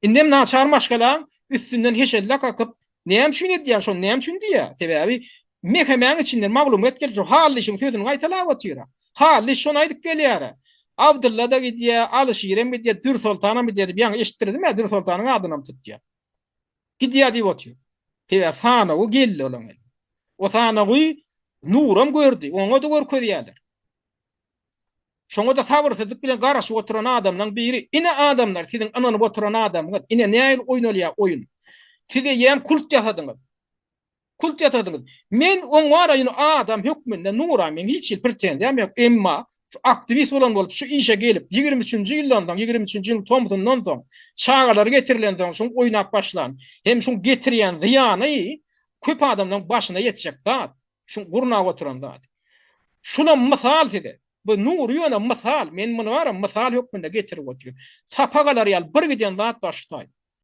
Indem naçar maşgalaň üstünden heşelle kakyp, näme üçin edýäň şony, näme üçin diýýär. Sebäbi mehemäň içinden maglumat gelip, şu Hallyşyň sözüni gaýtalap otyr-a. Hallyş şony aýdyp gelýär-ä. Abdylla-da gidýär, Alyşirem gidýär, Dürsoltanam gidýär diýip, ýaňy eşitdirdim-ä, Dürsoltanyň adynam tutýar. Gidýär diýip otyr. Sebäbi sanawy geldi olaň eline. O sanawy Nuram gördi, oňa-da görkezýärler. Şoňa-da sabyrsyzlyk bilen garaşyp oturan adamlaň biri, ine adamlar siziň ynanyp oturan adamyňyz, ine nähili oýnalýar oýun. Siz eýýäm kult ýasadyňyz. Kult ýasadyňyz. Men oň bara ýöne adam hökmünde Nura meň hiç hili pretenziýam ýok, emma şu aktiwist bolan bolup şu işe gelip 23-nji ýyldan soň, 23-nji ýylyň tomsundan soň, çagalary getirilensoň şuň oýnap başlan hem şuň getirýän zyýany köp adamlaň başyna ýetjek zat. Şuň gurnap oturan zady. Şulam mysal size. Bu Nury ýöne mysal. Men muny bara mysal hökmünde getirip otyryn. Sapak alar ýaly bir giden zat bar şu taýda.